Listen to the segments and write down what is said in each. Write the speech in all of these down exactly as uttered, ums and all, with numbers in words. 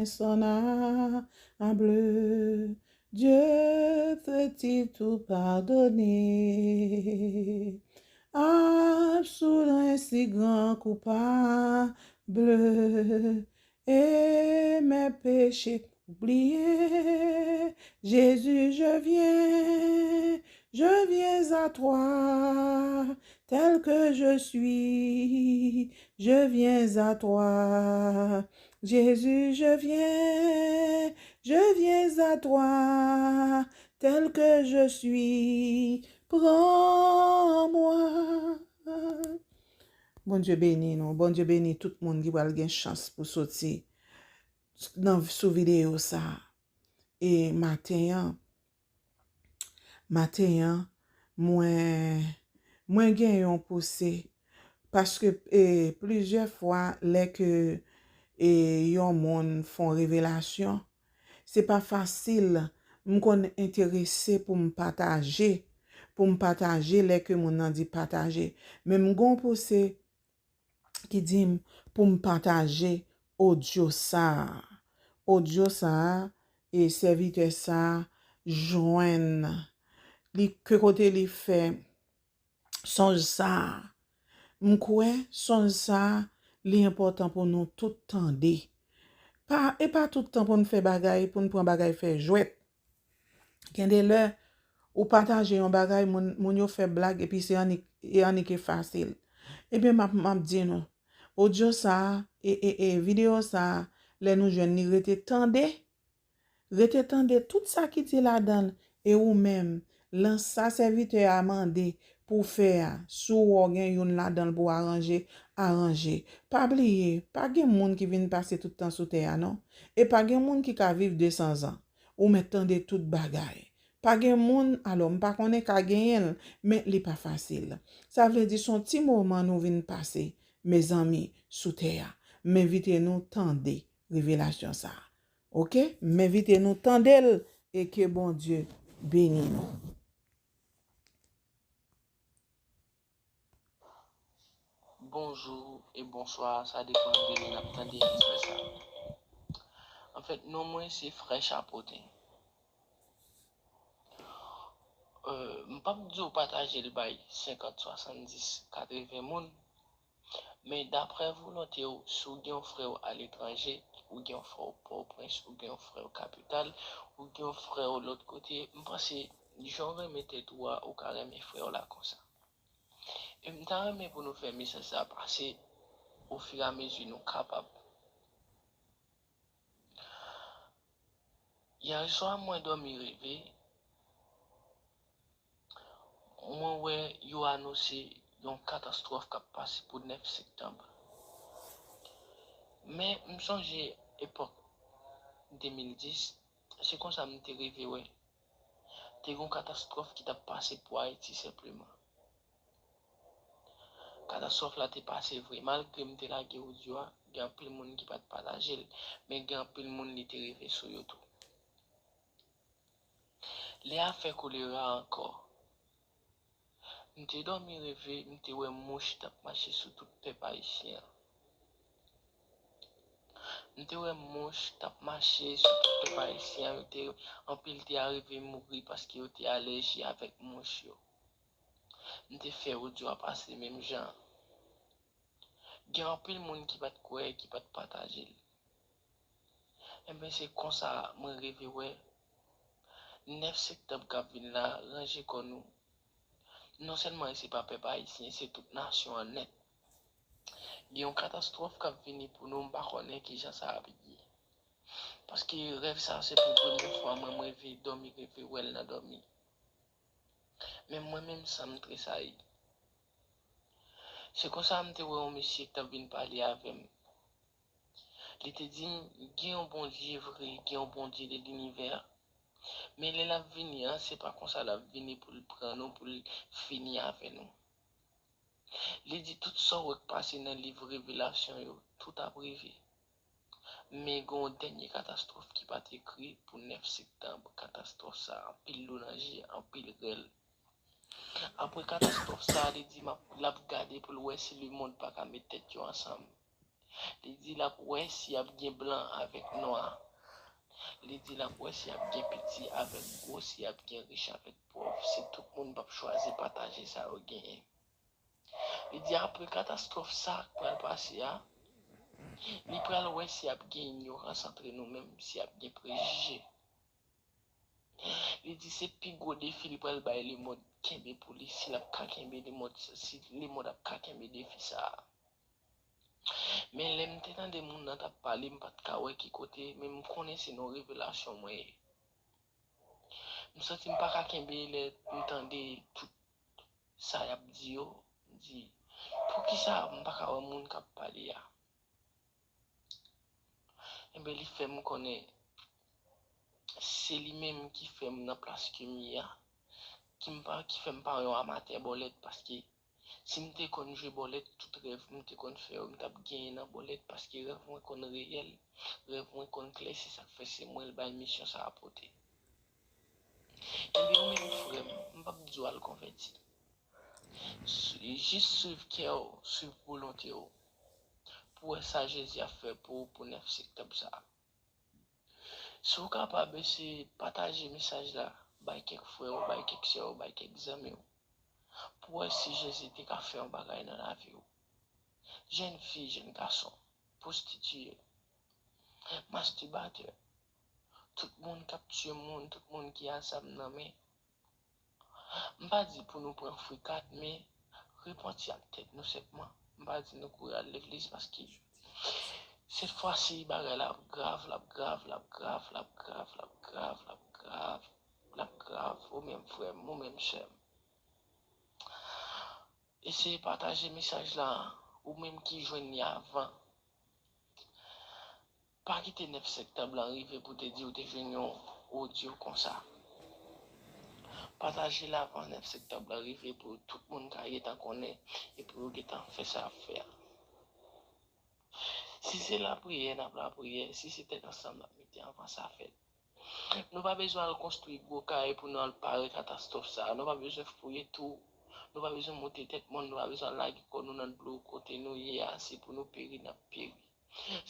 raisonnable. Dieu peut-il tout pardonner? Absoudre un si grand coupable et mes péchés oublier. Jésus, je viens, je viens à toi, tel que je suis, je viens à toi. Jésus, je viens, je viens à toi, tel que je suis, prends-moi. Bondye beni nou. Bondye beni tout moun ki pral gen chans pou soti nan, sou videyo sa a. E maten an, maten an, mwen, mwen gen yon pouse. Paske, e, plizyè fwa, lè ke, e, yon moun fè yon revelasyon, se pa fasil. M konn enterese pou m pataje, pou m pataje lè ke moun nan di pataje. Men m gen yon pouse ki di m pou m pataje odyo sa a. Odyo sa a, e sèvitè sa a jwenn. Li, ke kote li fè sonj sa a. M kwè sonj sa a, li enpòtan pou nou tout tande. Pa, e pa tout tan pou n fè bagay, pou n pran bagay fè jwèt. Gen de lè, ou pataje yon bagay, moun, moun yo fè blag, epi se annik, e annik e fasil. Ebyen, m ap, m ap di nou, odyo sa a, e, e, e videyo sa a, lè nou jwenn li, rete tande. Rete tande tout sa ki di ladan l. E ou menm, lan sa sèvitè a mande pou w fè a, si w wè w gen youn ladan l pou w aranje, aranje. Pa bliye, pa gen moun ki vin pase tout tan sou tè a, non. E pa gen moun ki ka viv de san zan. Ou mèt tande tout bagay. Pa gen moun, alò, m pa konnen ka genyen l, men li pa fasil. Sa vle di, se yon ti moman nou vin pase, mezanmi, sou tè a. M envite nou tande revelasyon sa a. Oke? M envite nou tande l e ke Bondye beni nou. Bonjou e bonswa, sa depann de lè n ap tande mesaj sa. Anfèt, non mwen se Frè Chapoten. Euh, m p ap di w pataje l bay senkant, swasanndis, katreven moun, men daprè volonte w, si w gen yon frè w aletranje, ou gen yon frè w Pòtoprens, ou gen yon frè w kapital, ou gen yon frè w lòt kote, m panse, jan w renmen tèt ou a, ou ka renmen frè w la konsa. E m ta renmen pou nou fè mesaj sa pase ofiramezi nou kapab. Yè swa, mwen dòmi reve, mwen wè yo anonse yon katastwòf k ap pase pou nèf septanm. Men, m sonje epòk de mil dis, se konsa m te reve wè. Te gen yon katastwòf ki t ap pase pou Ayiti senpleman. Katastwòf la te pase vre. Malgre m te lage odyo a, gen anpil moun ki pa t pataje l, men gen anpil moun li te rive sou yo tou. Lè afè kolera ankò, m te dòmi reve, m te wè mouch t ap mache sou tout pèp ayisyen an. M te wè mouch t ap mache sou tout pèp ayisyen an, yo te, anpil te arive mouri paske yo te alèji avèk mouch yo. M te fè odyo a pase menm jan. Gen anpil moun ki pa t kwè, ki pa t pataje l. Enben, se konsa mwen reve wè nèf septanm k ap vin la, ranje kò nou. Non sèlman se pa pèp ayisyen, se tout nasyon an nèt. Gen yon katastwòf k ap vini pou nou, m pa konnen kijan sa ap ye. Paske rèv sa a se pou premye fwa mwen, mwen reve, dòmi reve wè l nan dòmi. Men mwen menm, san m tresayi. Se konsa m te wè yon mesye k t ap vin pale avè m. Li te di m, gen yon Bondye vre, gen yon Bondye de linivè. Men lè l ap vini an, se pa konsa l ap vini pou l pran nou, pou l fini avè nou. Li di tout sa w wè k pase nan liv Revelasyon yo, tout ap rive. Men gen yon dènye katastwòf ki pa t ekri pou nèf septanm. Katastwòf sa a, anpil lou nan je, anpil rèl. Apre katastwòf sa a, li di m ap, l ap gade pou l wè si lemonn pa ka met tèt yo ansanm. Li di l ap wè si y ap gen blan avèk nwa. Li di l ap wè si y ap gen piti avèk gwo, si y ap gen rich avèk pòv. Se tout moun p ap chwazi pataje sa yo genyen. Li di apre katastwòf sa k pral pase a, li pral wè si y ap gen inyorans antre nou menm, si y ap gen prejije. Li di se pi gwo defi li pral bay lemond kenbe pou li, si l ap ka kenbe lemond, si lemond ap ka kenbe defi sa a. Men lè m te tande moun nan t ap pale, m pa t ka wè ki kote, men m konnen se nan yon revelasyon mwen ye. M santi m pa ka kenbe lè m tande tout sa y ap di yo. M di, poukisa m pa ka wè moun k ap pale a? Enben, li fè m konnen se li menm ki fè m nan plas ke m ye a, ki m pa, ki fè m pa yon amatè bòlèt, paske si m te konn jwe bòlèt, tout rèv m te konn fè yo, m t ap genyen nan bòlèt, paske rèv mwen konn reyèl, rèv mwen konn klè, se sa k fè se mwen l bay misyon sa a pote. Ebyen, ou menm frè m, m p ap di w al konvèti. Su-, jis swiv kè w, swiv volonte w, pou w wè sa Jezi ap fè pou ou pou nèf septanm sa a. Si w kapab, eseye pataje mesaj la, bay kèk frè w, bay kèk sè w, bay kèk zanmi w, pou w wè si Jezi te ka fè yon bagay nan lavi w. Jèn fi, jèn gason, pwostitiye, mastibatè, tout moun k ap tiye moun, tout moun ki a zam nan men, m pa di pou nou pran frikat, men repanti ak tèt nou senpman. M pa di nou kouri al legliz, paske sèt fwa si bagay la ap grav, l ap grav, l ap grav, l ap grav, l ap grav, l ap grav, l ap grav, ou menm frè m, ou menm sè m. Eseye pataje mesaj la, ou menm ki jwenn li avan. Pa kite nèf septanm lan rive pou te di ou te jwenn yon odyo konsa. Pataje l avan nèf septanm lan rive pou tout moun ka gentan konnen e pou yo gentan fè sa y ap fè a. Si se lapriyè, n ap lapriyè. Si se tèt ansanm, n ap mete anvan sa fèt. Nou pa bezwen al konstwi gwo kay pou nou al pare katastwòf sa a. Nou pa bezwen fouye twou. Nou pa bezwen monte tèt mòn. Nou pa bezwen al lage kò nou nan dlo kote nou ye a. Se pou nou peri, n ap peri.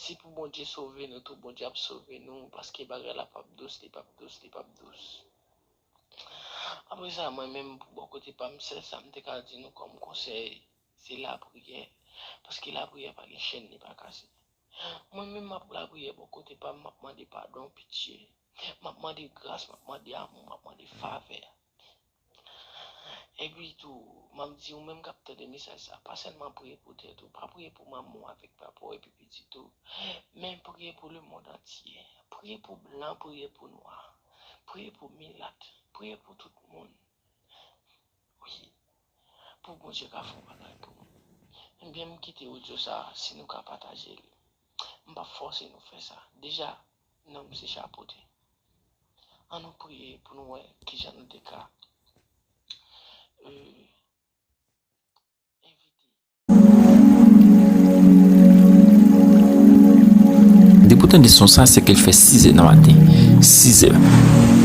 Si pou Bondye sove nou tou, Bondye ap sove nou, paske bagay la p ap dous, li p ap dous, li p ap dous. Apre sa, mwen menm, pou bò kote pa m, sèl sa m te ka di nou kòm konsèy, se lapriyè. Paske lapriyè pa gen chèn, li pa kase. Mwen menm, m ap lapriyè bò kote pa m, m ap mande padon, pitye. M ap mande gras, m ap mande amou, m ap mande favè. Epi tou, m ap di ou menm k ap tande mesaj sa, pa sèlman priye pou tèt ou, pa priye pou manman w avèk papa w epi pitit ou, men priye pou lemonn antye. Priye pou blan, priye pou nwa, priye pou milat, priye pou tout moun. Wi, pou Bondye ka fè yon bagay pou nou. Ebyen, m kite odyo sa a, si nou ka pataje l. M p ap fòse nou fè sa. Deja, non m se Chapote. Ann nou priye pou nou wè kijan nou te ka, euh, envite. Depi w tande son sa, se ke l fè sizè nan maten. Sizè.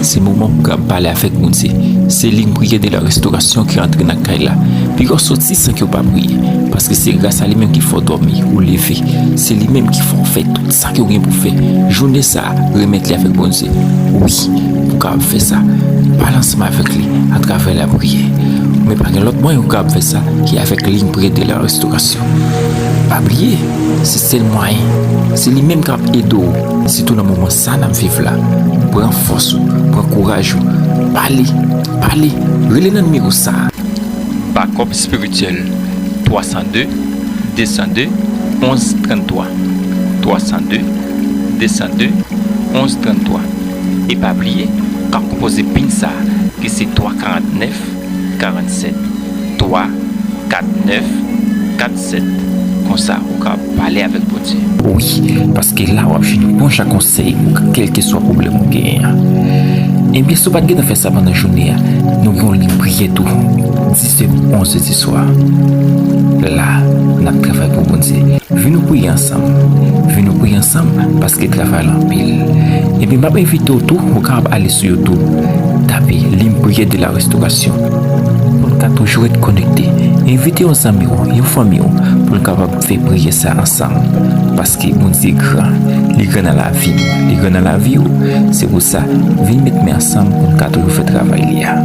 Se moman pou w kapab pale avèk Bondye. Se liy priyè de la restorasyon ki rantre nan kay la. Piga w soti san ke w pa priye. Paske se gras a li menm ki fè w dòmi, ou leve. Se li menm ki fè w fè tout sa ke w gen pou w fè. Jounen sa a, remèt li avèk Bondye. Wi, pou w kapab fè sa, pale ansanm avèk li atravè lapriyè. Men pa gen lòt mwayen ou kapab fè sa ki avèk liy priyè de la restorasyon. Pa bliye, se sèl mwayen. Se li menm k ap ede w, sitou nan moman sa n ap viv la. Pran fòs ou, pran kouraj ou. Pale, pale, rele nan nimewo sa a. Bakòp espirityèl, twa san de, de san de, onz tranntwa, twa san de, de san de, onz tranntwa. E pa bliye, w ka konpoze pin sa a, ki se twa karant nèf, karannsèt, twa, kat nèf, kat sèt. Konsa, ou ka pale avèk Bondye. Wi, paske la w ap jwenn bon jan konsèy pou kèlkeswa pwoblèm ou genyen an. Ebyen, si w pa t gentan fè sa pandan jounen an, nou gen yon liy priyè tou, disèt, onz è diswa. La, n ap travay pou Bondye. Vin nou priye ansanm. Vin nou priye ansanm, paske travay la anpil. Epi m ap envite w tou, ou kapab ale sou YouTube, tape Liy Priyè de la Restorasyon, pou n ka toujou ret konekte. Envite yon zanmi w, yon fanmi w, pou n kapab fè priyè sa ansanm. Paske Bondye gran, li gran nan lavi m, li gran nan lavi w. Se pou sa, vin met men ansanm pou n ka toujou fè travay li a.